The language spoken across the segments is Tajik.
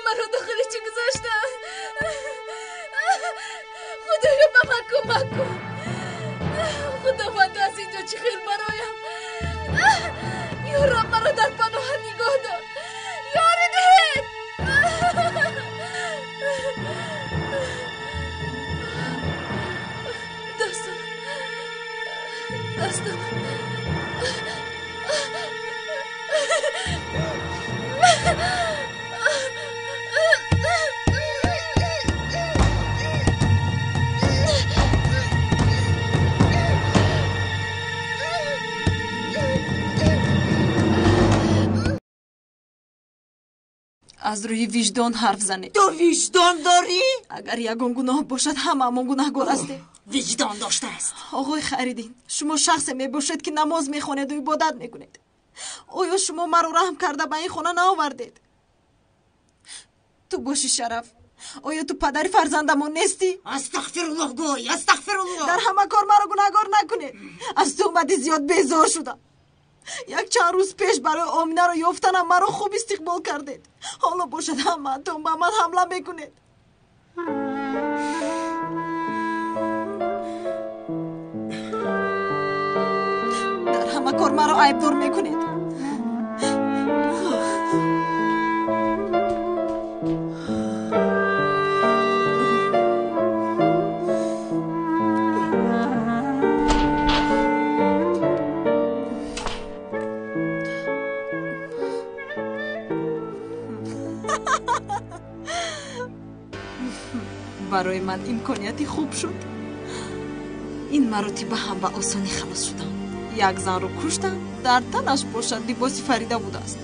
Маро дохили чӣ гузоштанд? Худоё, ба ман кӯмак кун. Худованд, аз инҷо чӣ хел бароям? Ё Раб, маро дар паноҳат нигоҳ дор. Ёрӣ диҳед. Дастам, дастам. Аз рӯи виҷдон ҳарф занед. Ту виҷдон дорӣ? Агар ягон гуноҳ бошад, ҳамаамон гунаҳгор ҳастем. Виҷдон доштааст. Оғои Хайриддин, шумо шахсе мебошед, ки намоз мехонеду ибодат мекунед. Оё шумо маро раҳм карда ба ин хона наовардед? Ту боши Шараф, оё ту падари фарзандамон нестӣ? Астағфируллоҳ, гӯй, астағфируллоҳ. Дар ҳама кор маро гунаҳгор накунед. Аз туҳмати зиёд безор шудам. Як чанд рӯз пеш барои Оминаро ёфтанам маро хуб истиқбол кардед. Ҳоло бошад ҳамаатон ба ман ҳамла мекунед. Дар ҳама кор маро айбдор мекунед. Барои ман имконияти хуб шуд. Ин маротиба ҳам ба осонӣ халос шудам. Як занро куштам, дар танаш бошад либоси Фарида будааст.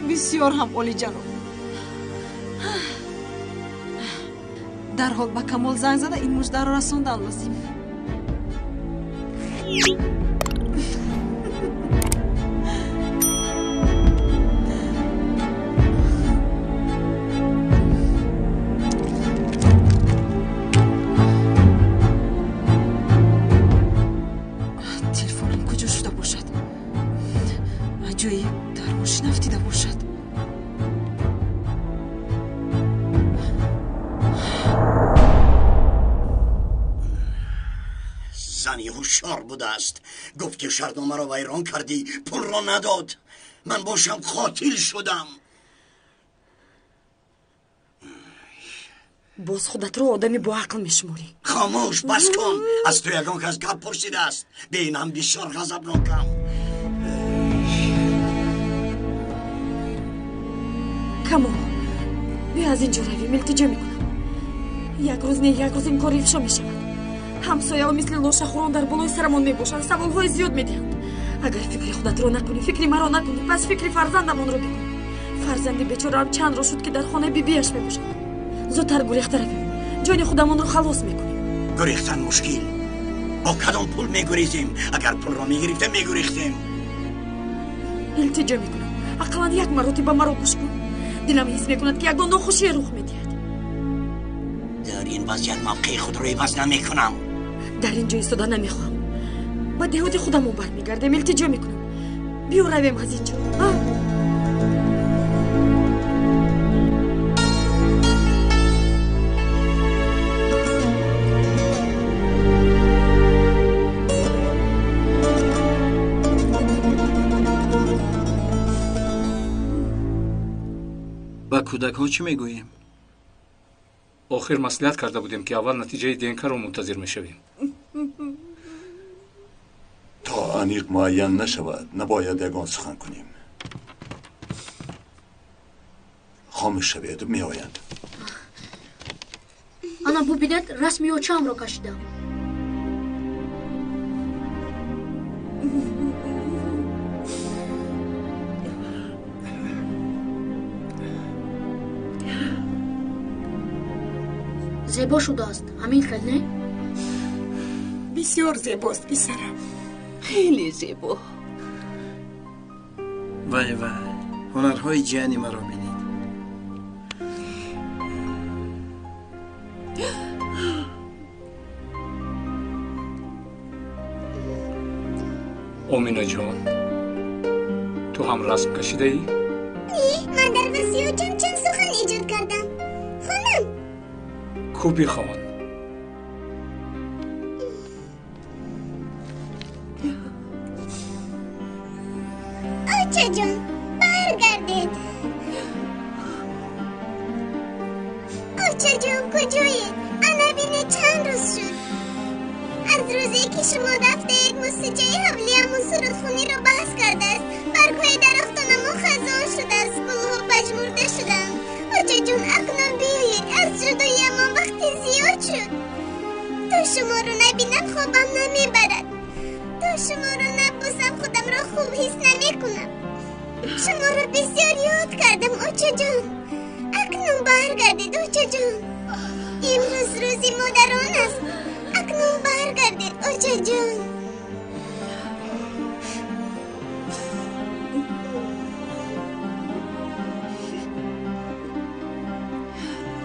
Бисёр ҳам олиҷаноб. Дарҳол ба Камол занг зада ин муждаро расондан лозим. Будааст. Гуфт ки шартномаро вайрон кардӣ, пулро надод. Ман бошам қотил шудам. Боз худатро одами боақл мешуморӣ. Хомӯш, бас кун. Аз ту ягон кас гап пурсидааст. Бинам бисёр ғазабнокам. Камол, биё аз инҷо равем, илтиҷо мекунам. Як рӯз не, як рӯз ин кор ифшо мешавад. Ҳамсояҳо мисли лошахӯрон дар болои сарамон мебошанд, саволҳои зиёд медиҳанд. Агар фикри худатро накунӣ, фикри маро накунӣ, пас фикри фарзандамонро бикун. Фарзанди бечораам чанд рӯз шуд, ки дар хонаи бибиаш мебошад. Зудтар гурехта равем, ҷони худамонро халос мекунем. Гурехтан мушкил. Бо кадом пул мегурезем? Агар пулро мегирифтем, мегурехтем. Илтиҷо мекунам, ақаллан як маротиба маро гӯш кун. Дилам ҳис мекунад, ки ягон нохушие рух медиҳад. Дар ин вазъият мавқеи худро иваз намекунам. Дар ин ҷо истода намехоҳам. Ба деҳоти худамон бармегардем, илтиҷо мекунам. Биё равем аз ин ҷо. Ба кӯдакҳо чӣ мегӯем? Охир маслиҳат карда будем, ки аввал натиҷаи ДНК-ро мунтазир мешавем. То аниқ муайян нашавад, набояд ягон сухан кунем. Хомӯш шавед, меоянд. Ана бубинед, расми очаамро кашидам. Зебо шудааст, ҳамин хел не? Бисёр зебост, писарам. Хеле зебо. Вай вай, ҳунарҳои ҷияни маро бинед. Оминаҷон, ту ҳам расм кашидаӣ? Не, ман дар васфи очам чанд сухан эҷод кардам. Хонам. Ку бихон. Очаҷон, баргардед. Очаҷон, куҷоед? Ана бинед чанд рӯз шуд. Аз рӯзе ки шумо рафтаед, мусичаи ҳавлиямон сурудхониро баҳс кардааст. Баргҳои дарахтонамо хазон шудааст, гулҳо пажмурда шуданд. Очаҷон, акнун биёед, аз ҷудоиямон вақти зиёд шуд. То шуморо набинам, хобам намебарад. То шуморо набусам, худамро хуб ҳис намекунам. Шуморо бисёр ёд кардам, очаҷон. Акнун баргардед, очаҷон. Имрӯз рӯзи модарон аст. Акнун баргардед, очаҷон.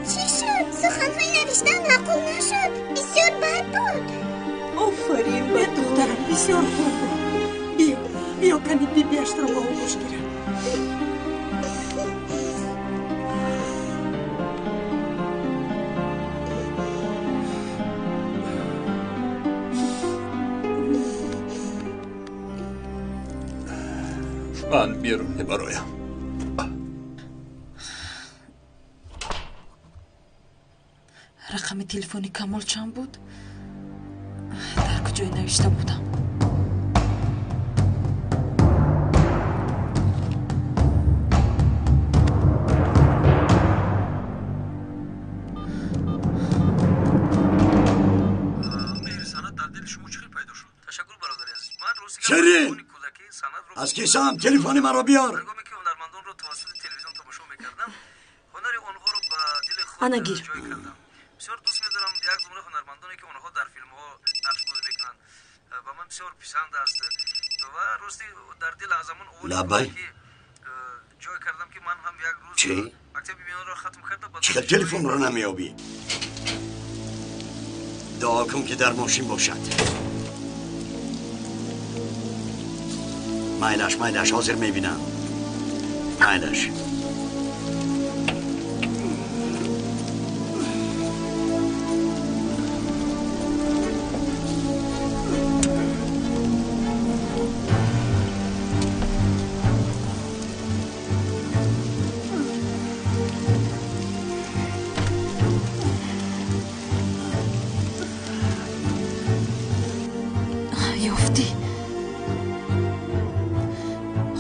Чӣ шуд? Суханҳои навиштаам маъқул нашуд. Бисёр бад буд. Офарин ба духтарам, бисёр хуб буд. Биё, биё кани бибиашро ба оғӯш гирам. Ман берун мебароям. Рақами телефони Камол чанд буд? Дар куҷое навишта будам? Ширин, аз кисаам телефони маро биёр. Ана гир. Лабай. Чӣ? Чӣ хел телефонро намеёбӣ? Дуо кун ки дар мошин бошад. Майлаш, майлаш, ҳозир мебинам. Майлаш. Ёфтӣ?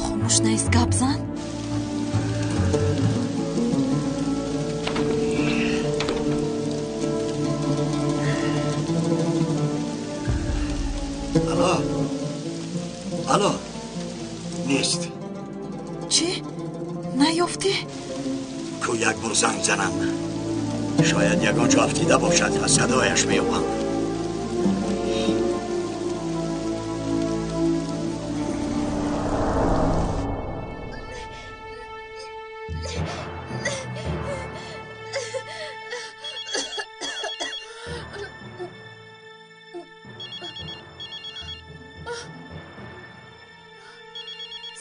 Хомӯш наист, гап зан. Алло, алло, нест. Чӣ? Наёфтӣ? Ку як бор занг занам. Шояд ягон ҷо афтида бошад, аз садояш меёбам.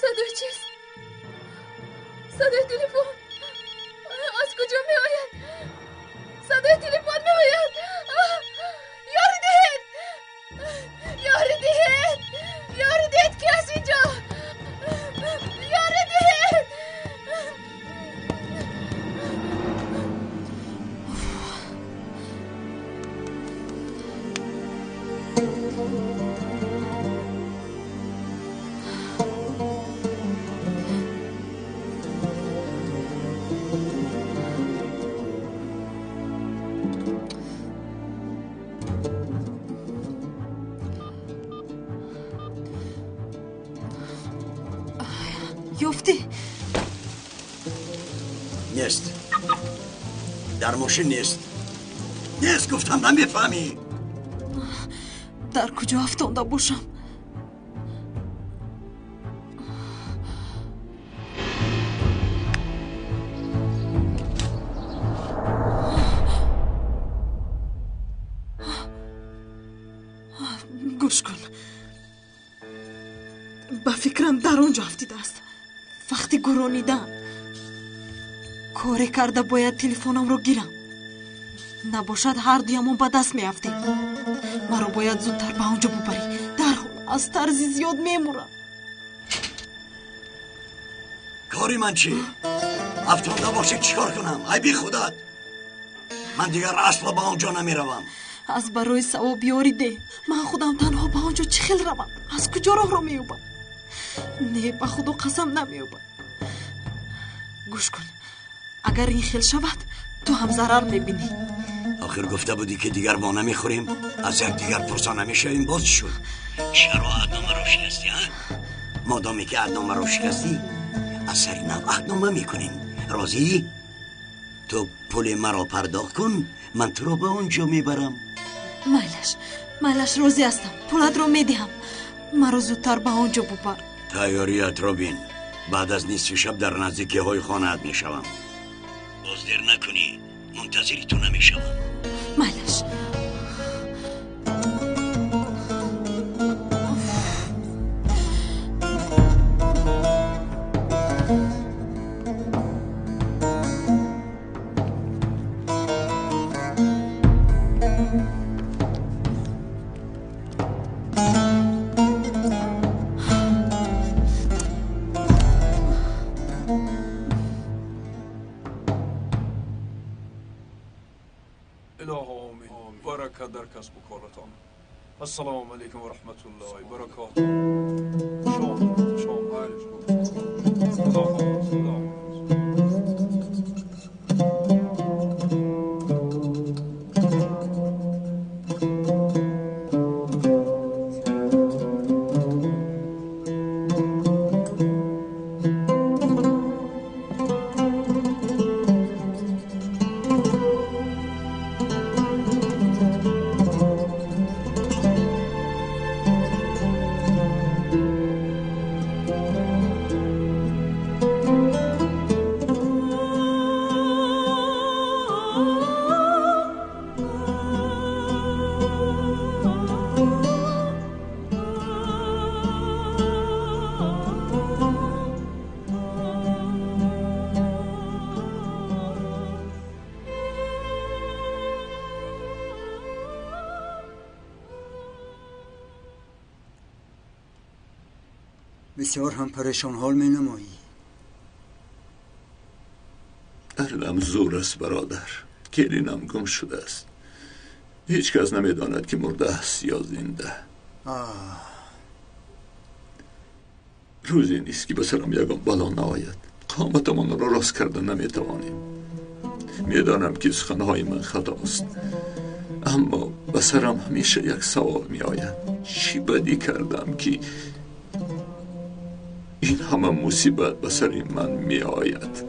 Садои чист? Садои телефон аз куҷо меояд? Садои телефон меояд. Ёри диҳед! Ёри диҳед! Ёри диҳед, ки аст инҷо? Ёри диҳед! Ёфтӣ? Нест. Дар мошин нест. Нест, гуфтам, намефаҳмӣ. Дар куҷо афтонда бошам? Гӯш кун. Ба фикрам дар он ҷо афтидааст. Вақти гуронидан коре карда бояд телефонамро гирам. Набошад ҳар дуямон ба даст меафтем. Маро бояд зудтар ба он ҷо бубарӣ. Дарҳол аз тарзи зиёд мемурам. Кори ман чӣ? Афтонда бошӣ чӣ кор кунам? Айби худат. Ман дигар асло ба он ҷо намеравам. Аз барои савоб ёрӣ деҳ. Ман худам танҳо ба он ҷо чӣ хел равам? Аз куҷо роҳро меёбам? Не, ба худо қасам намеёбам. Гӯш кун, агар ин хел шавад, ту ҳам зарар мебинӣ. Охир гуфта будӣ ки дигар мо намехӯрем, аз якдигар пурсон намешавем. Боз чӣ шуд? Чаро аҳдномаро шикастӣ? Модоме ки аҳдномаро шикастӣ, аз сари нав аҳднома мекунем. Розӣ? Ту пули маро пардохт кун, ман туро ба он ҷо мебарам. Майлаш, майлаш, розӣ ҳастам. Пулатро медиҳам. Маро зудтар ба он ҷо бубар. Тайёриятро бин. Баъд аз нисфи шаб дар наздикиҳои хонаат мешавам. Боз дер накунӣ, мунтазири ту намешавам. Майлаш. السلام علیکم و رحمت الله و برکاته. شام شام خدا حافظ. خدا حافظ. بسیار هم پریشان حال می نمایی. عقلم زور است برادر. کلینم گم شده است. هیچ کس نمیداند که مرده است یا زنده. روزی نیست که به سرم یگان بلا نآید. قامتمان را راست کرده نمیتوانیم. میدانم که سخنهای من خطاست، اما به سرم همیشه یک سوال می آید. چی بدی کردم که این همه مصیبت به سر من می آید؟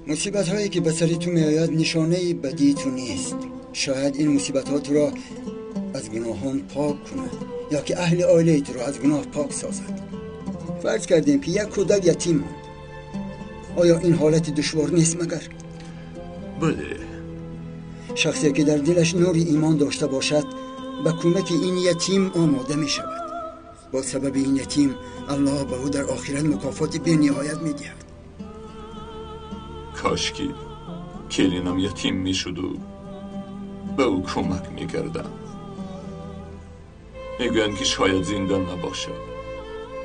مصیبت هایی که به سر تو می آید نشانه بدی تو نیست. شاید این مصیبت ها تو را از گناهان پاک کند یا که اهل عائله تو را از گناه پاک سازد. فرض کردیم که یک کودک یتیم ماند. آیا این حالت دشوار نیست مگر؟ بله. شخصی که در دلش نور ایمان داشته باشد به کمک این یتیم آماده می شود. با سبب این یتیم الله به او در آخرت مکافات بی نهایت می دهد. کاش که کلینم یتیم می شد و به او کمک می کردم. می گویند که شاید زنده نباشد.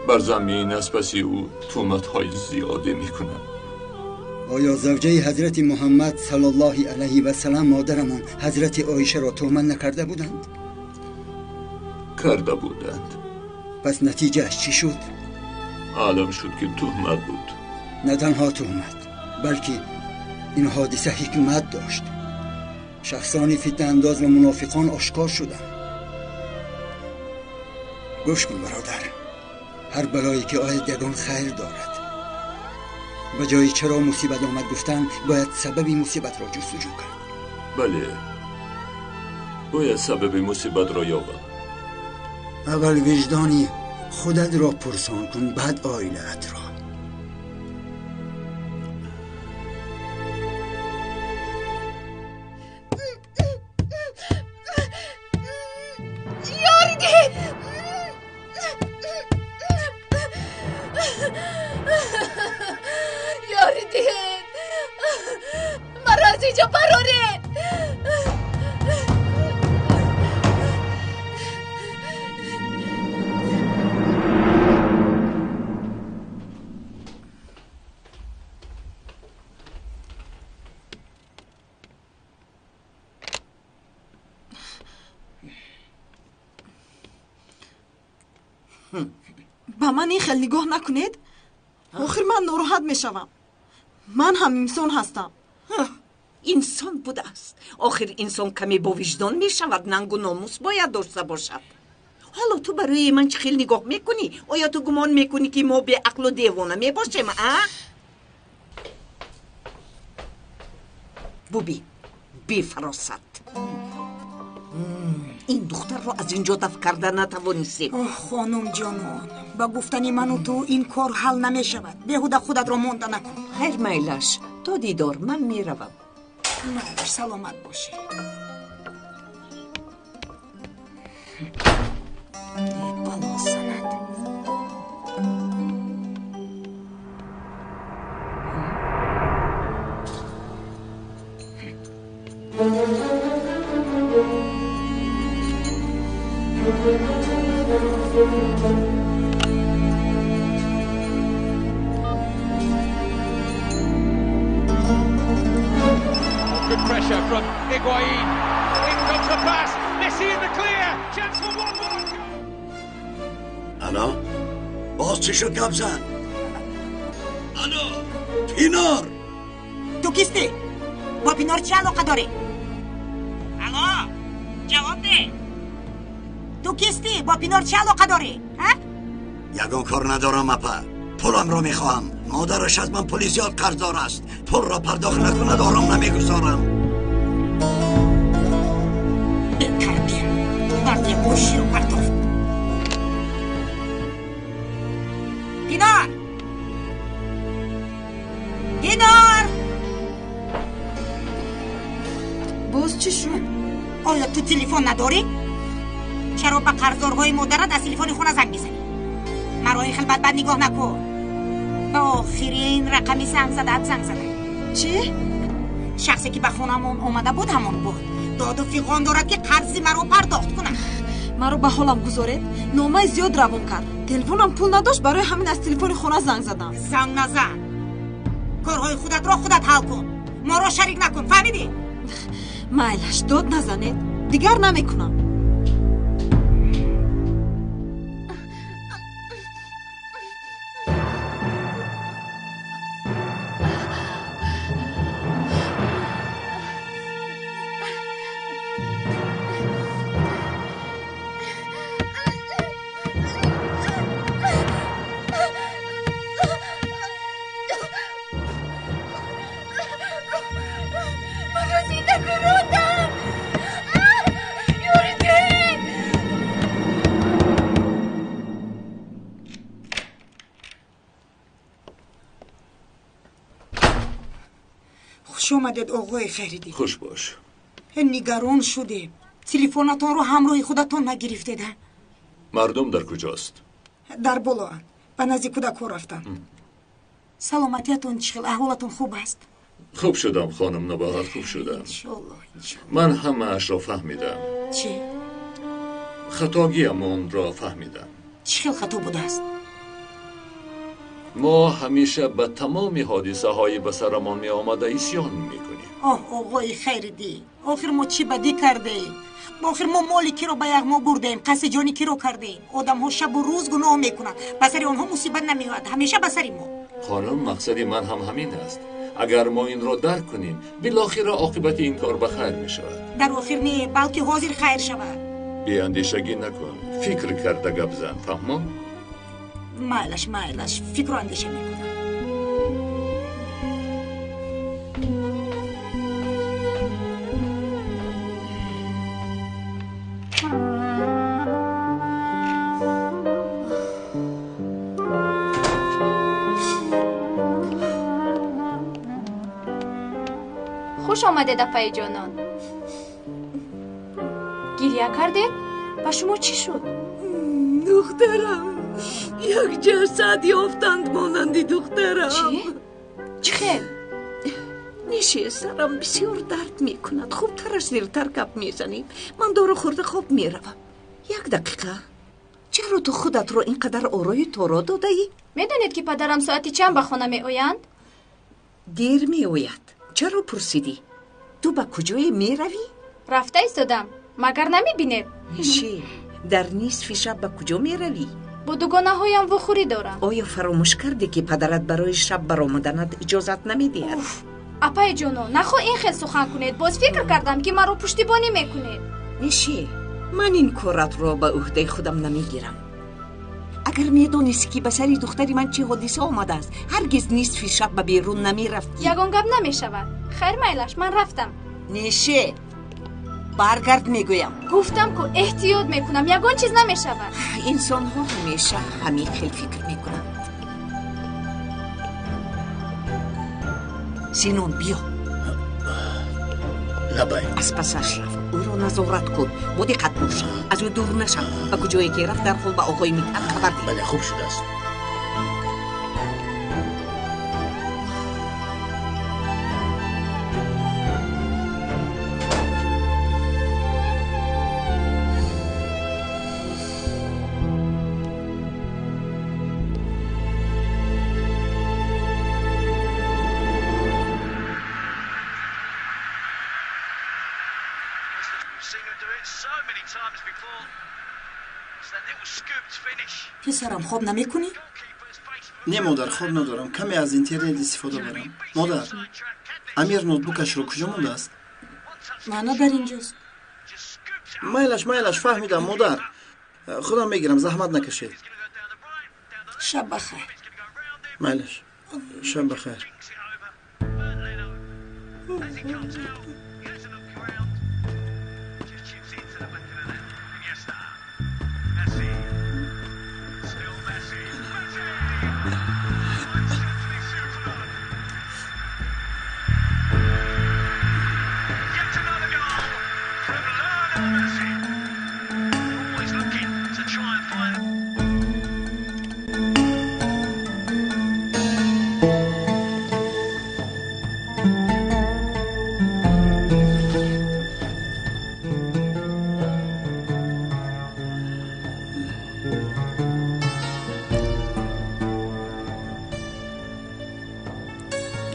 بر زمین از پس او تهمت های زیاده می کنند. آیا زوجه حضرت محمد صلی الله علیه و سلم مادرمان حضرت عایشه را تهمت نکرده بودند؟ کرده بودند. پس نتیجهش چی شد؟ عالم شد که تهمت بود. نه تنها تهمت، بلکه این حادثه حکمت داشت. شخصان فتنه انداز و منافقان آشکار شدند. گوش کن برادر، هر بلایی که آید یگان خیر دارد. به جای چرا مصیبت آمد گفتن، باید سبب مصیبت را جستجو کرد. بله، باید سبب مصیبت را یابم. اول وجدانی خودت را پرسان کن، بعد عائله‌ات را. یاری ده. Ба ман ин хел нигоҳ накунед. Охир ман нороҳат мешавам. Ман ҳам инсон ҳастам. Инсон будааст. Охир инсон каме бо виҷдон мешавад, нангу номус бояд дошта бошад. Ҳоло ту барои ман чӣ хел нигоҳ мекунӣ? Оё ту гумон мекунӣ, ки мо беақлу девона мебошем, а? Бубин, бефаросат. Ин духтарро аз ин ҷо дафт карда натавонистем. Оҳ, хонум ҷонон, ба гуфтани ману ту ин кор ҳал намешавад. Беҳуда худатро монда накун. Хайр, майлаш, то дидор, ман меравам. Майлаш, саломат бошӣ. Бало занад. Good pressure from Higuain. In comes the pass. Messi in the clear. Chance for 1-1. Алло, боз чӣ шуд гап зан? Алло, Пинор! Ту кистӣ? Бо Пинор чӣ алоқа дорӣ? Алло, ҷавоб деҳ. Ту кистӣ? Бо Пинор чӣ алоқа дорӣ? Ягон кор надорам, апа. Пуламро мехоҳам. Модараш аз ман пули зиёд қарздор аст. Пулро пардохт накунад, ором намегузорам. Бетарбия. Марди гӯширо партофт. Пинор! Пинор! Боз чӣ шуд? Оё ту телефон надорӣ? Чаро ба қарздорҳои модарат аз телефони хона занг мезанӣ? Маро ин хел бадбад нигоҳ накун. Ба охирин рақами занг задаат занг задам. Чӣ? Шахсе ки ба хонамон омада буд, ҳамон буд. Доду фиғон дорад, ки қарзи маро пардохт кунад. Маро ба ҳолам гузоред. Номаи зиёд равон кард. Телефонам пул надошт, барои ҳамин аз телефони хона занг задам. Занг назан. Корҳои худатро худат ҳал кун. Моро шарик накун, фаҳмидӣ? Майлаш, дод назанед. Дигар намекунам. Хуш омадед, оғои Хайриддин. Хуш бош. Нигарон шудем. Телефонатонро ҳамроҳи худатон нагирифтед. Мардум дар куҷост? Дар болоанд. Ба назди кӯдакҳо рафтанд. Саломатиятон чӣ хел? Аҳволатон хуб аст? Хуб шудам, хонум Набоҳат, хуб шудам. Иншоллоҳ, иншоллоҳ. Ман ҳамаашро фаҳмидам. Чӣ? Хатогиамонро фаҳмидам. Чӣ хел хато будааст? Мо ҳамеша ба тамоми ҳодисаҳои ба сарамон меомада исён мекунем. Оҳ, оғои Хайриддин, охир мо чӣ бадӣ кардаем? Охир мо моли киро ба яғмо бурдаем, қасди ҷони киро кардаем? Одамҳо шабу рӯз гуноҳ мекунанд, ба сари онҳо мусибат намеояд, ҳамеша ба сари мо. Хонум, мақсади ман ҳам ҳамин аст. Агар мо инро дарк кунем, билохира оқибати ин кор ба хайр мешавад. Дар охир не, балки ҳозир хайр шавад. Беандешагӣ накун, фикр карда гап зан, фаҳмо? Майлаш, майлаш, фикру андеша мекунам. Хуш омадед, апаи ҷонон. Гиря кардед? Ба шумо чӣ шуд? Духтарам, як ҷасад ёфтанд монанди духтарам. Чӣ? Чӣ хел? Ниши, сарам бисёр дард мекунад. Хубтараш дертар гап мезанем. Ман дору хӯрда хоб меравам. Як дақиқа. Чаро ту худатро ин қадар орою торо додаӣ? Медонед, ки падарам соати чанд ба хона меоянд? Дер меояд. Чаро пурсидӣ? Ту ба куҷое меравӣ? Рафта истодам. Магар намебинед? Чӣ? Дар нисфи шаб ба куҷо меравӣ? Бо дугонаҳоям вохӯрӣ дорам. Оё фаромӯш кардӣ, ки падарат барои шаб баромаданат иҷозат намедиҳад? Апаи ҷоно, нахоҳ ин хел сухан кунед. Боз фикр кардам, ки маро пуштибонӣ мекунед. Ниши, ман ин коратро ба ӯҳдаи худам намегирам. Агар медонистӣ, ки ба сари духтари ман чӣ ҳодиса омадааст, ҳаргиз нисфи шаб ба берун намерафтӣ. Ягон гап намешавад. Хайр, майлаш, ман рафтам. Ниши, баргард мегӯям. Гуфтам ку, эҳтиёт мекунам, ягон чиз намешавад. Инсонҳо ҳамеша ҳамин хел фикр мекунанд. Синон, биё. Лабай. Аз пасаш рафт, ӯро назорат кун, бо диққат бош, аз ӯ дур нашав. Ба куҷое ки рафт, дарҳол ба оғои Митҳат хабар деҳ. Бале, хуб шудааст. Писарам, хоб намекунӣ? Не, модар, хоб надорам. Каме аз интернет истифода барам. Модар, Амир ноутбукашро куҷо мондааст? Мана дар инҷост. Майлаш, майлаш, фаҳмидам, модар. Худам мегирам, заҳмат накашед. Шаб бахайр. Майлаш, шаб бахайр.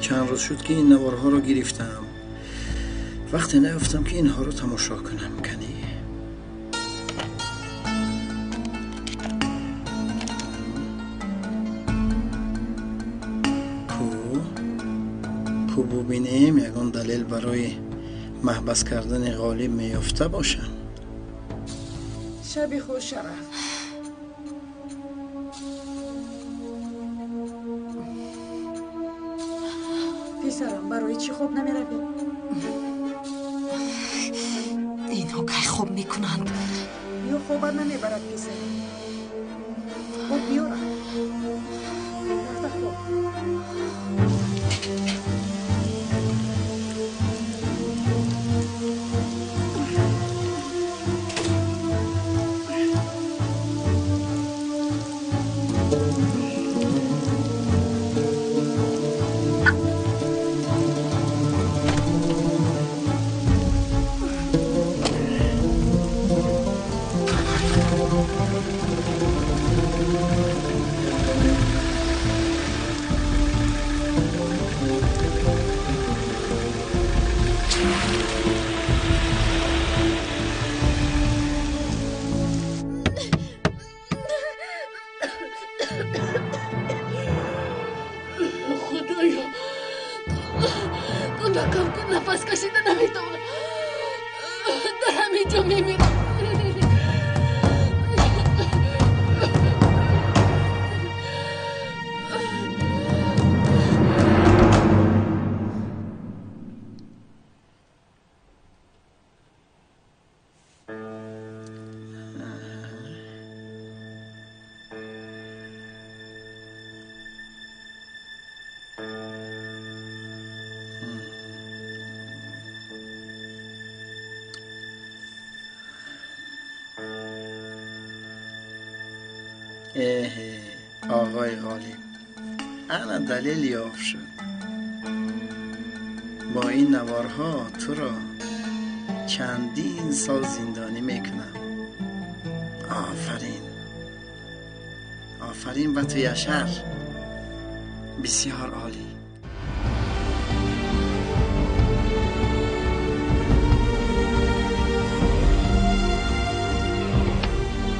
Чанд рӯз шуд, ки ин наворҳоро гирифтам. Вақте наёфтам, ки инҳоро тамошо кунам. Кани, ку ку бубинем, ягон далел барои маҳбас кардани Ғолиб меёфта бошам. Шаби хуш, Шараф. Писарам, барои чӣ хоб намеравӣ? Инҳо кай хоб мекунанд? Ё хобат намебарад, писарам? Об биёрам. Рафта хоб. Худоё, кӯдакам ку нафас кашида наметавонам. Дар ҳамин ҷо мемирам. Эҳе, оғои Ғолиб, ана далел ёфт шуд. Бо ин наворҳо туро чандин сол зиндонӣ мекунам. Офарин, офарин ба ту, Яшар. Бисёр олӣ.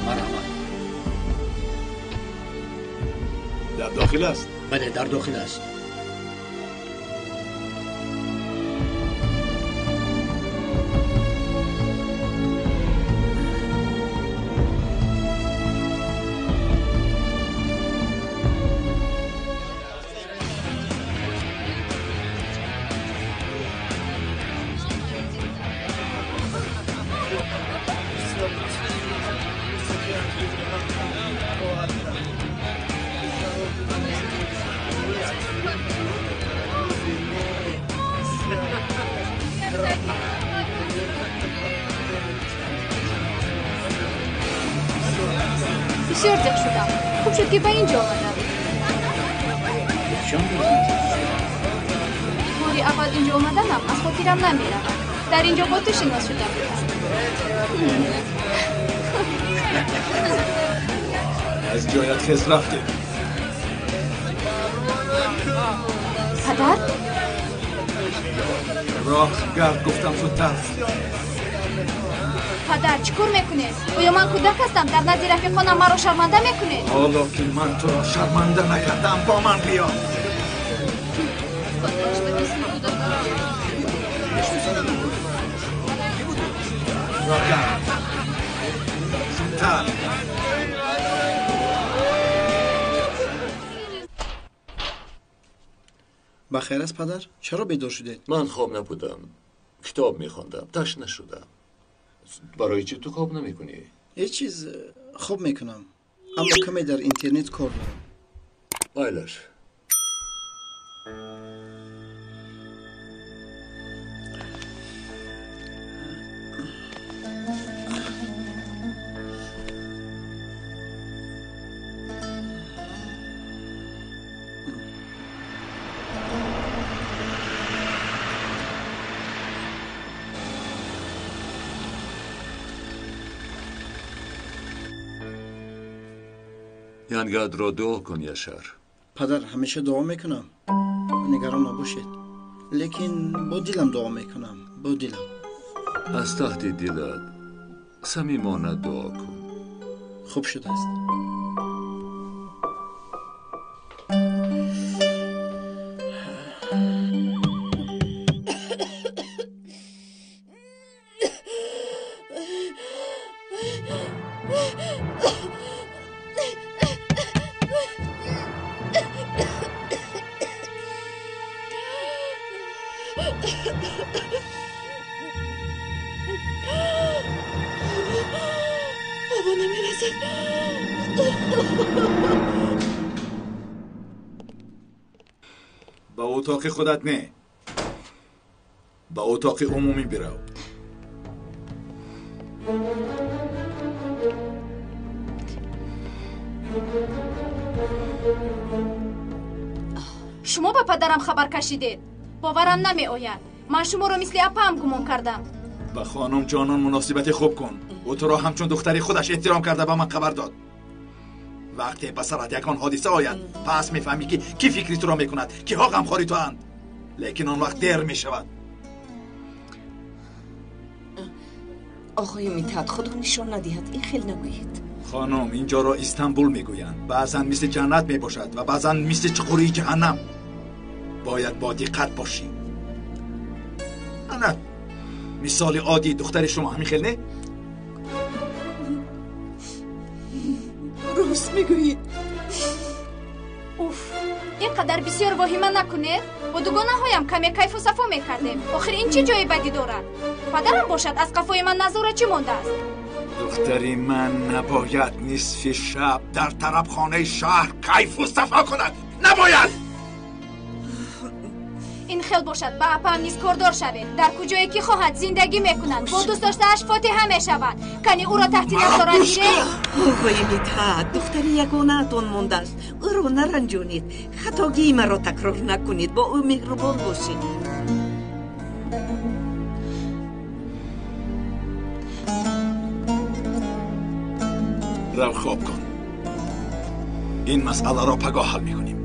Марҳамат. Дар дохил аст? Бале, дар дохил аст. Бисёр зиқ шудам. Хуб шуд, ки ба ин ҷо омадам. Бори аввал инҷо омаданам аз хотирам намеравад. Дар ин ҷо бо ту шинос шуда будам. Аз ҷоят хез рафтем. Падар? Роҳ гард гуфтам зудтар. Падар, чӣ кор мекунед? Оё ман кӯдак ҳастам? Дар назди рафиқонам маро шарманда мекунед? Ҳоло ки ман туро шарманда накардам, бо ман биё. Роҳ гард. Зудтар. Бахайр аст, падар? Чаро бедор шудед? Ман хоб набудам. Китоб мехондам. Ташна шудам. Барои чӣ ту хоб намекунӣ? Ҳеҷ чиз, хоб мекунам, аммо каме дар интернет кор дорам. Майлаш. Янгадро дуо кун, Яшар. Падар, ҳамеша дуо мекунам. Нигарон набошед. Лекин бо дилам дуо мекунам. Бо дилам. Аз таҳти дилат самимона дуо кун. Хуб шудааст. Ҳаво намерасад. Ба утоқи худат не, ба утоқи умумӣ бирав. Шумо ба падарам хабар кашидед. Боварам намеояд. Ман шуморо мисли апаам гумон кардам. Ба хонум ҷонон муносибати хуб кун. Ӯ туро ҳамчун духтари худаш эҳтиром карда ба ман хабар дод. Вақте ба сарат ягон ҳодиса ояд, пас мефаҳмӣ ки кӣ фикри туро мекунад, киҳо ғамхори туанд. Лекин он вақт дер мешавад. Оғои Митҳат, худо нишон надиҳад, ин хел нагӯед. Хонум, инҷоро Истанбул мегӯянд. Баъзан мисли ҷаннат мебошад ва баъзан мисли чуқурии ҷаҳаннам. Бояд бо диққат бошӣ. Ана мисоли оддӣ духтари шумо ҳамин хел не? Рост мегӯед. Уф, ин қадар бисёр воҳима накунед. Бо дугонаҳоям каме кайфу сафо мекардем. Охир ин чӣ ҷои бадӣ дорад? Падарам бошад, аз қафои ман назора чӣ мондааст? Духтари ман набояд нисфи шаб дар тарабхонаи шаҳр кайфу сафо кунад. Набояд! Ин хел бошад, ба апаам низ кордор шавед. Дар куҷое ки хоҳад зиндагӣ мекунад, бо дӯст доштааш фотиҳа мешавад. Кани ӯро таҳти назорат гиред. Оғои Митҳат, духтари ягонаатон мондааст. Ӯро наранҷонед. Хатогии маро такрор накунед. Бо ӯ меҳрубон бошед. Рав хоб кун. Ин масъаларо пагоҳ ҳал мекунем.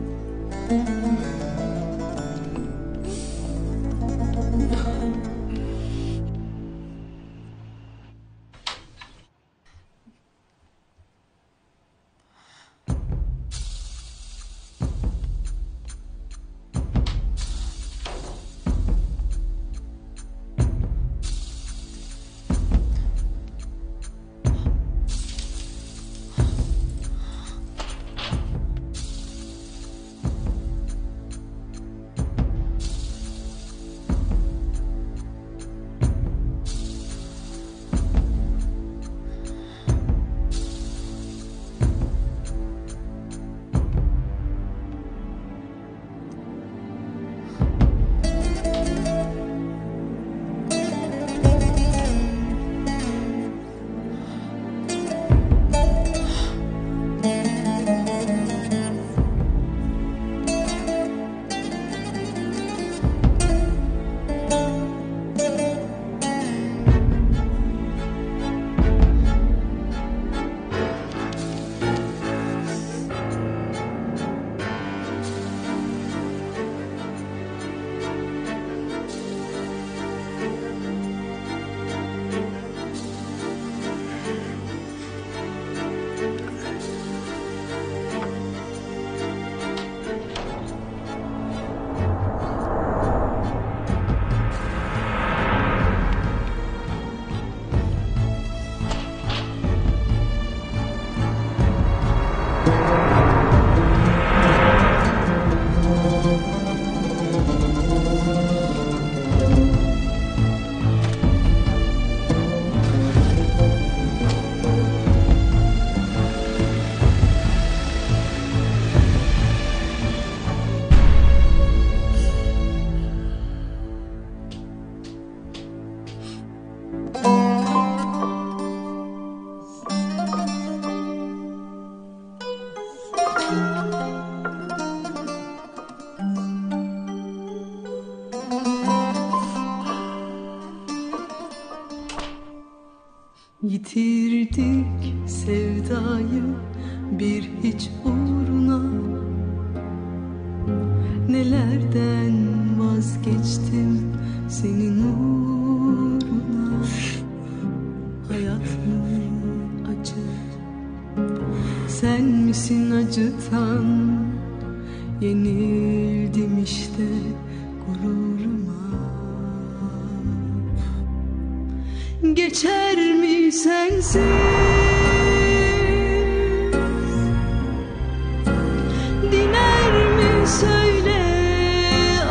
Yitirdik sevdayı bir hiç uğruna. Nelerden vazgeçtim senin uğruna. Hayat mı acı, sen misin acıtan? Yenildim işte gururuma. Geçer mi sensiz? Diner mi söyle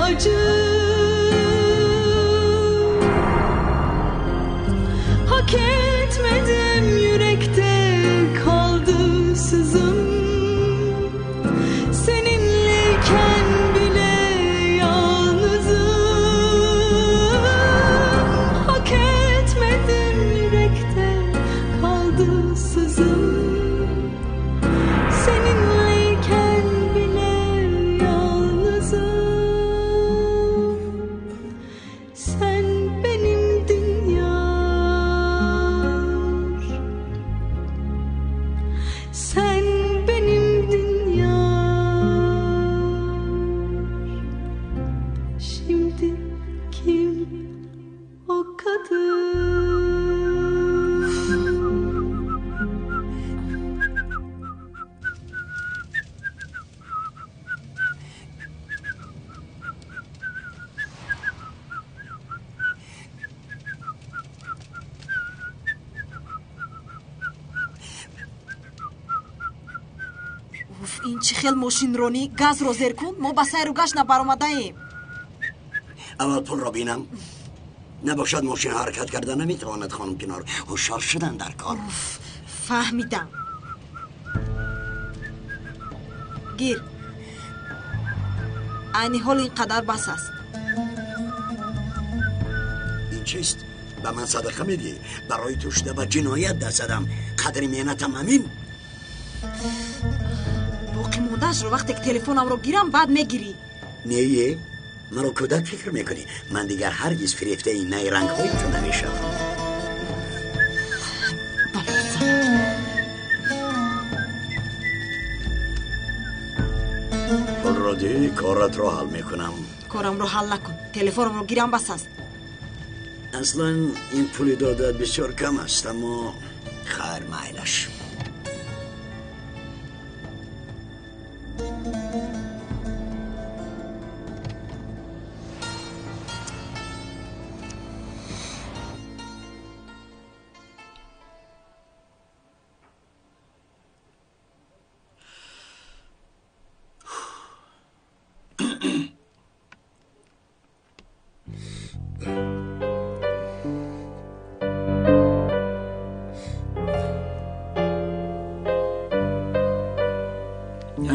acı? Hak etmedim, yürekte kaldı sızım. Seninleyken bile yalnızım. Hak etmedim, yürekte kaldı sızım. Seninleyken bile yalnızım. Sen benimdin yar, sen benimdin yar. Şimdi kim o kadın? Уф, ин чӣ хел мошинронӣ? Газро зер кун, мо ба сайру гашт набаромадаем. Аввал пулро бинам. Набошад мошин ҳаракат карда наметавонад, хонум Кинор. Ҳушёр шудан дар кор. Уф, фаҳмидам. Гир. Айни ҳол ин қадар бас аст. Ин чист? Ба ман садақа медиҳӣ? Барои ту шуда ба ҷиноят даст задам. Қадри меҳнатам ҳамин? Боқӣ мондаашро вақте ки телефонамро гирам, баъд мегирӣ. Не, маро кӯдак фикр мекунӣ? Ман дигар ҳаргиз фирефтаи найрангҳои ту намешавам. Пулро диҳӣ, коратро ҳал мекунам. Корамро ҳал накун, телефонамро гирам бас аст. Аслан ин пули додаат бисёр кам аст, аммо хайр, майлаш.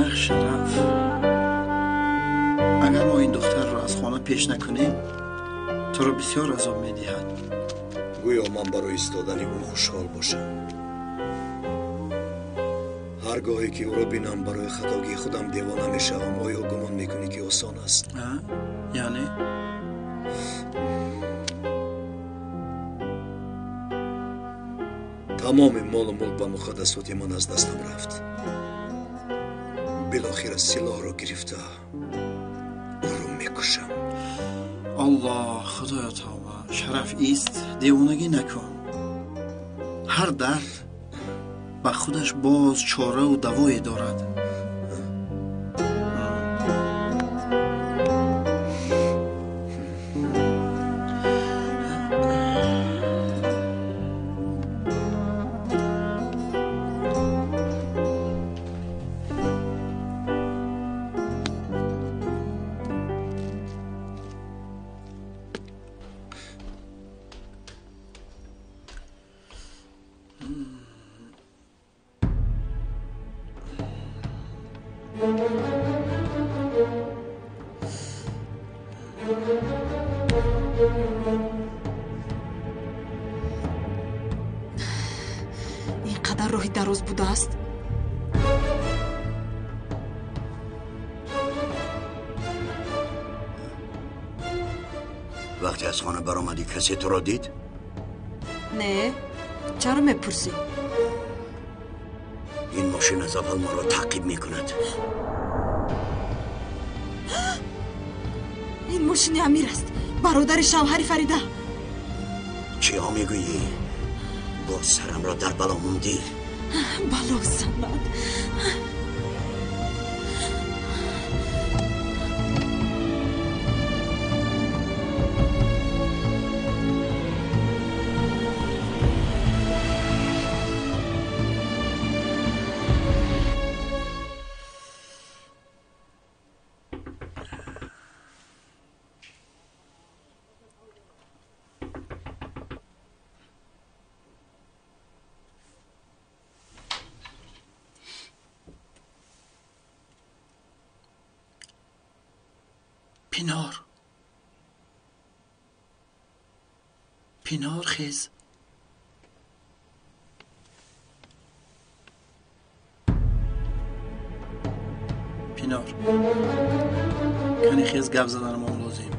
Ах, Шараф, агар мо ин духтарро аз хона пеш накунем, туро бисёр азоб медиҳад. Гӯё ман барои истодани ӯ хушҳол бошам. Ҳар гоҳе ки ӯро бинам, барои хатогии худам девона мешавам. Оё гумон мекунӣ, ки осон аст? Яъне? Тамоми молу мулк ва муқаддасоти ман аз дастам рафт. Билохира силоҳро гирифта ӯро мекушам. Аллоҳ, худоё, тавба. Шараф ист, девонагӣ накун. Ҳар дард ба худаш боз чораву давое дорад. Ин қадар роҳи дароз будааст. Вақте аз хона баромадӣ, касе туро дид? Не. Чаро мепурсӣ? Ин мошин аз аввал моро таъқиб мекунад. Ин мошини Амир аст, бародари шавҳари Фарида. Чиҳо мегӯӣ? Боз сарамро дар бало мондӣ. Бало занад. Пинор, Пинор, хез. Пинор, кани хез, гап заданамон лозим.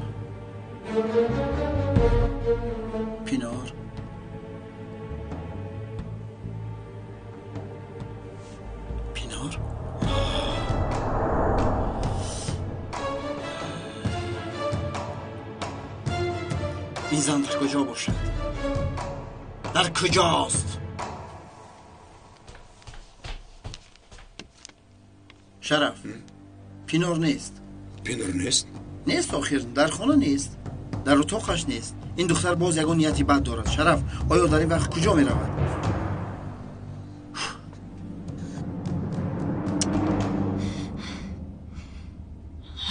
Пинор, Пинор. Ин зан дар куҷо бошад? Дар куҷост? Шараф, Пинор нест. Пинор нест? Нест, охир, дар хона нест, дар утоқаш нест. Ин духтар боз ягон нияти бад дорад. Шараф, оё дар ин вақт куҷо меравад?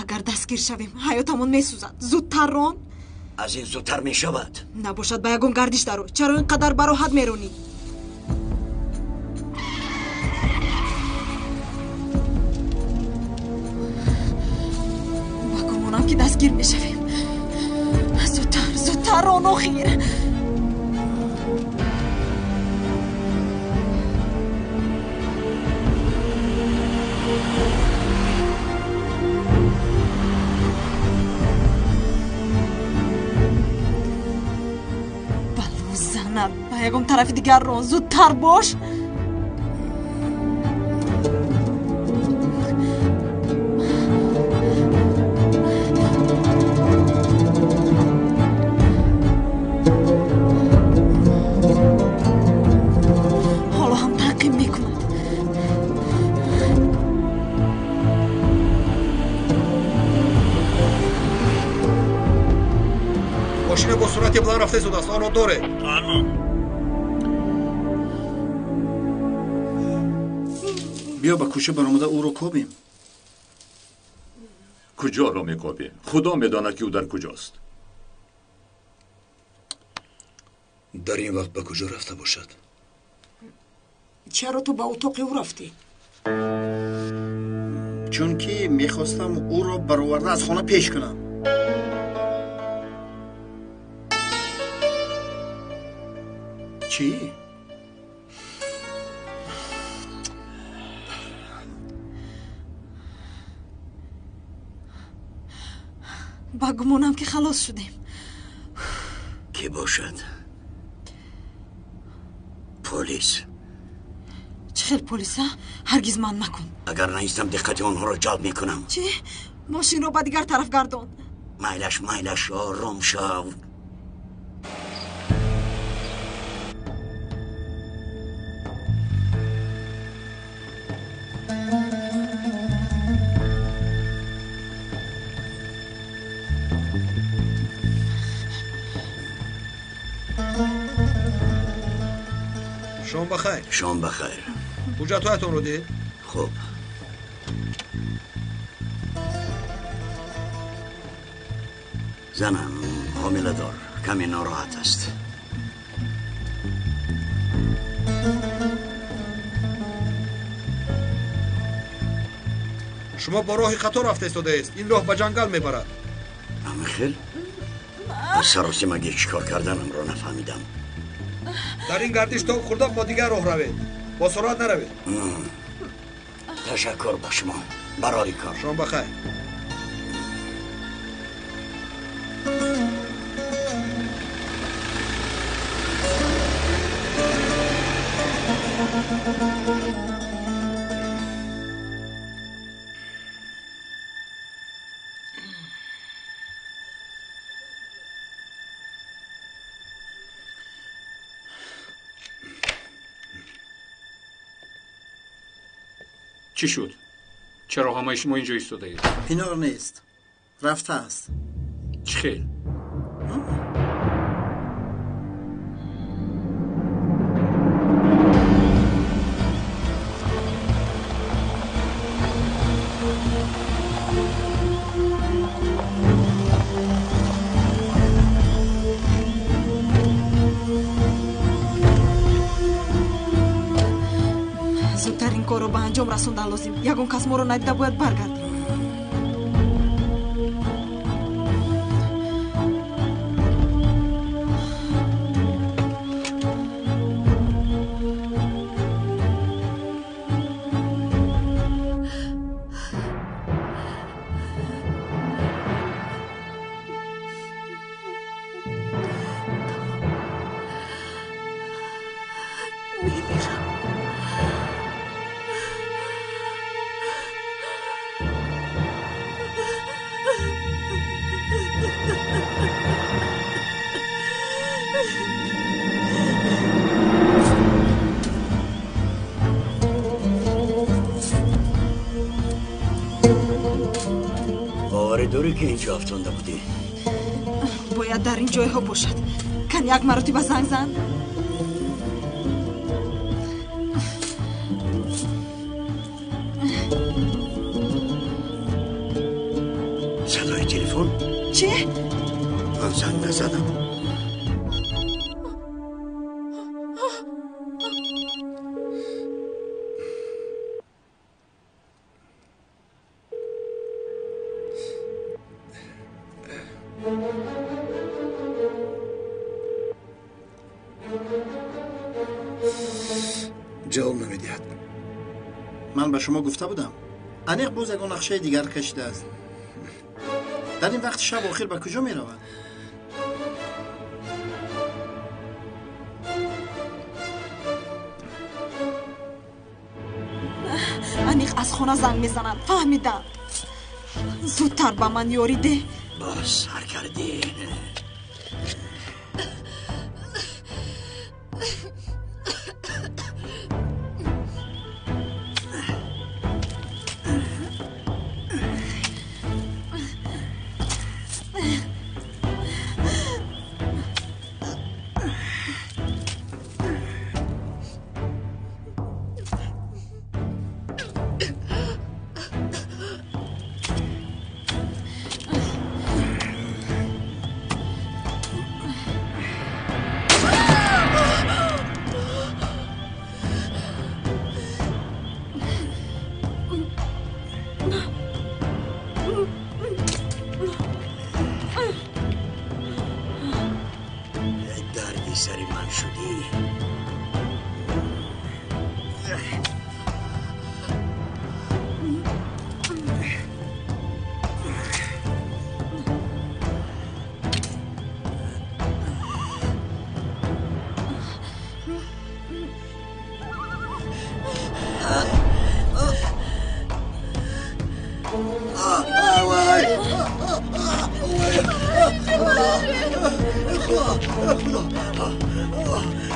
Агар дастгир шавем, ҳаётамон месӯзад. Зудтар рон. Аз ин зудтар мешавад. Набошад, ба ягон гардиш даро. Чаро ин қадар бароҳат меронӣ? Ба гумонам, ки дастгир мешавем. Зудтар, зудтар рон, охир. Ба ягон тарафи дигар рон, зудтар бош. Ҳоло ҳам таъқиб мекунад. Мошина бо суръати баланд рафта истодааст, онро доред. Биё ба кӯча баромада ӯро кобем. Куҷоро мекобем? Худо медонад, ки ӯ дар куҷост. Дар ин вақт ба куҷо рафта бошад? Чаро ту ба утоқи ӯ рафтӣ? Чунки мехостам ӯро бароварда аз хона пеш кунам. Чӣ? Ба гумонам, ки халос шудем. Кӣ бошад? Полис. Чӣ хел полиса? Ҳаргиз ман макун. Агар наистам, диққати онҳоро ҷалб мекунам. Чӣ? Мошинро ба дигар тараф гардон. Майлаш, майлаш, ором шав. Шом бахайр. Шом бахайр. Ҳуҷҷатҳоятонро диҳед. Хуб. Занам ҳомиладор, каме нороҳат аст. Шумо бо роҳи хато рафта истодаест. Ин роҳ ба ҷангал мебарад. Амихел? Аз саросимагӣ чӣ кор карданамро нафаҳмидам. Дар ин гардиш тоб хӯрда бо дигар роҳ равед. Бо суръат наравед. Ташаккур ба шумо. Барори кор. Шом бахайр. Чӣ шуд? Чаро ҳамаи шумо инҷо истодаед? Пинор нест, рафтааст. Чӣ хел? Зудтар ин корро ба анҷом расондан лозим. Ягон кас моро надида бояд баргардем. Дорӣ ки инҷо афтонда будӣ? Бояд дар ин ҷойҳо бошад. Кан як маротиба занг зан. Садои телефон? Чӣ? Ман занг назадам. Ҷавоб намедиҳад. Ман ба шумо гуфта будам, аниқ боз ягон нақшаи дигар кашидааст. Дар ин вақти шаб охир ба куҷо меравад? Аниқ аз хона занг мезананд. Фаҳмидам. Зудтар ба ман ёрӣ деҳ. Боз сар кардӣ. Сари ман шудӣ.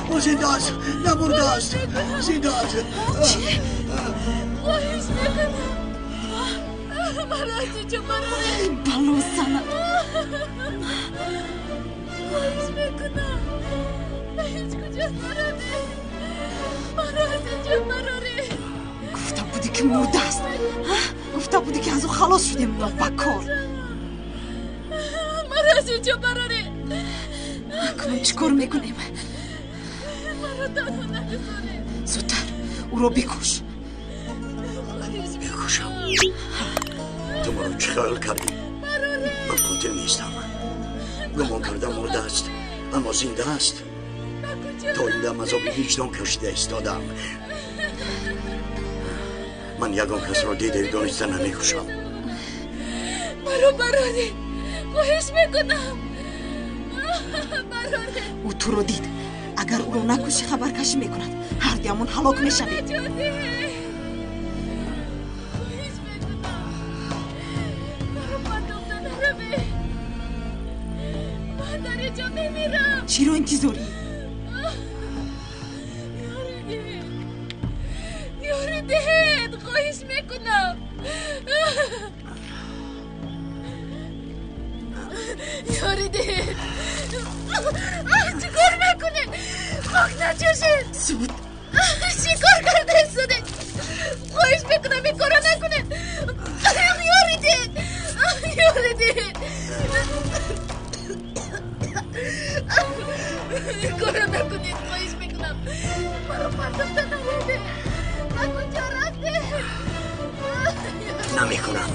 او زنده است، نمرده است، زنده است. چی؟ خواهش میکنم مرا از اینجا برارید. بلو زنم. خواهش میکنم به هیچ کجا نروید. مرا از اینجا برارید. گفته بودی که مرده است. گفته بودی که از او خلاص شدیم. نابکار. مرا از اینجا برارید. акнун чӣ кор мекунем? Зудтар ӯро бикуш. Бикушам? Ту маро чӣ хаёл кардӣ? Ман қотил нестам. Гумон кардам мурда аст, аммо зинда аст. То ин дам азоби виҷдон кашида истодам. Ман ягон касро дидаю дониста намекушам. Маро бароред, хоҳиш мекунам. Ӯ туро дид. Агар ӯро накушӣ, хабаркашӣ мекунад. Ҳардуямон ҳалок мешавем. Чиро интизорӣ? Диҳед, хоҳиш мекунам. Ёрӣ диҳед. Чӣ кор мекунед? Хок начошед. Зуд. Чӣ кор кардаед, судед? Хоҳиш мекунам, ин корро накунед. Ёрӣ диҳед. Ёрӣ диҳед. Ин корро накунед, хоҳиш мекунам. Маро партофта наравед. Ба куҷо рафтед? Намекунам.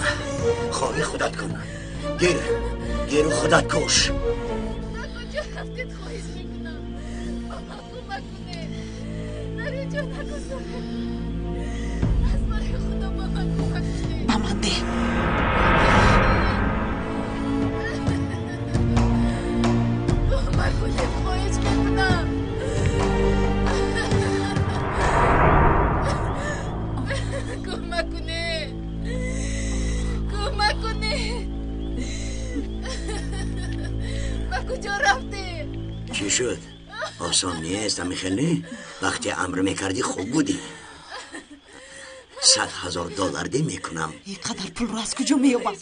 Хоҳи худат кун. Гир, гиру худат куш. Ба куҷо рафтед, хоҳиш мекунам. Ба ман кӯмак кунед. Дар ин ҷо нагузоред. Аз барои Худо ба ман кӯмак кунед. Ба ман деҳ. Кӯмак кунед, хоҳиш мекунам. Кӯмак кунед. Кӯмак кунед. Ба куҷо рафтед? Чӣ шуд? Осон нест, ҳамин не? Вақте амр мекардӣ хуб будӣ. 100,000 доллар дӣ мекунам. Ин қадар пулро аз куҷо меёбам?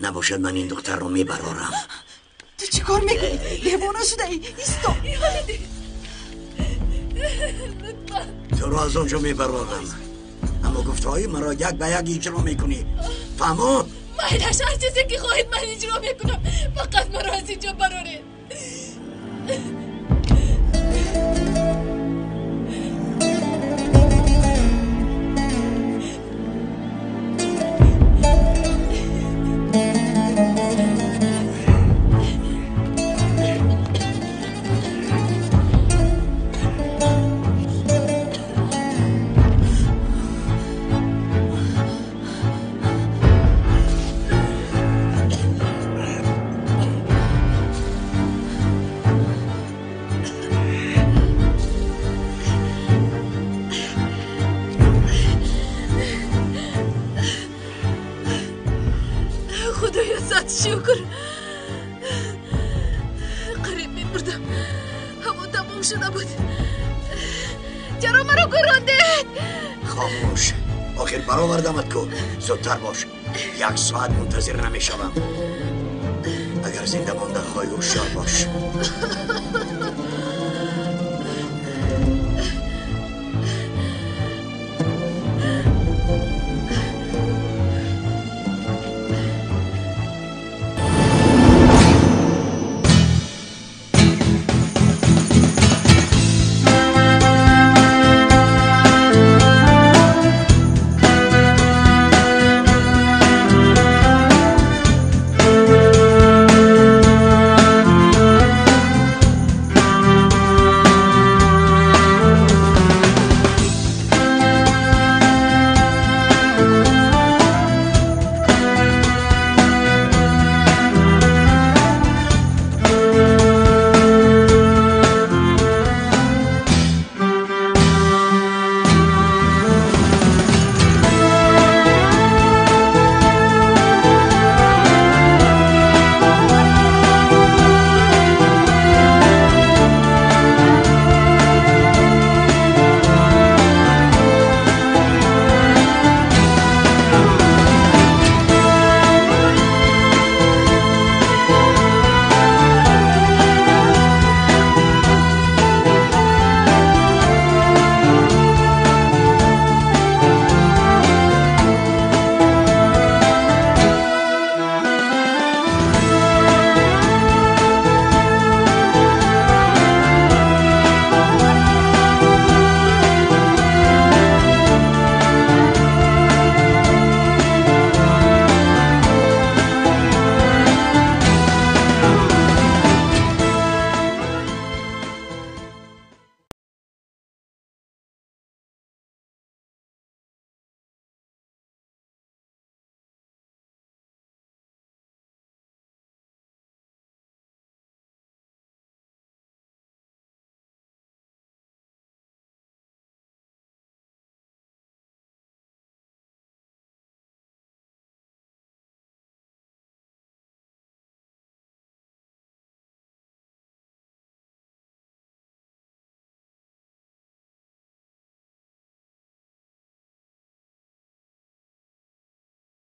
Набошад, ман ин духтарро мебарорам. Ту чӣ кор мекунӣ? Девона шудаӣ? Исто. Туро аз он ҷо мебарорам. Аммо гуфтаҳои маро як ба як иҷро мекунӣ. Фаҳмо? Майлаш, ҳар чизе ки хоҳед ман иҷро мекунам. Фақат маро аз ин ҷо бароред. Шукр. Қариб мемурдам. Ҳаво тамом шуда буд. Чаро маро гурондед? Хомӯш. Охир баровардамат ку. Зудтар бош. 1 соат мунтазир намешавам. Агар зинда монда хоҳӣ, ҳушёр бош.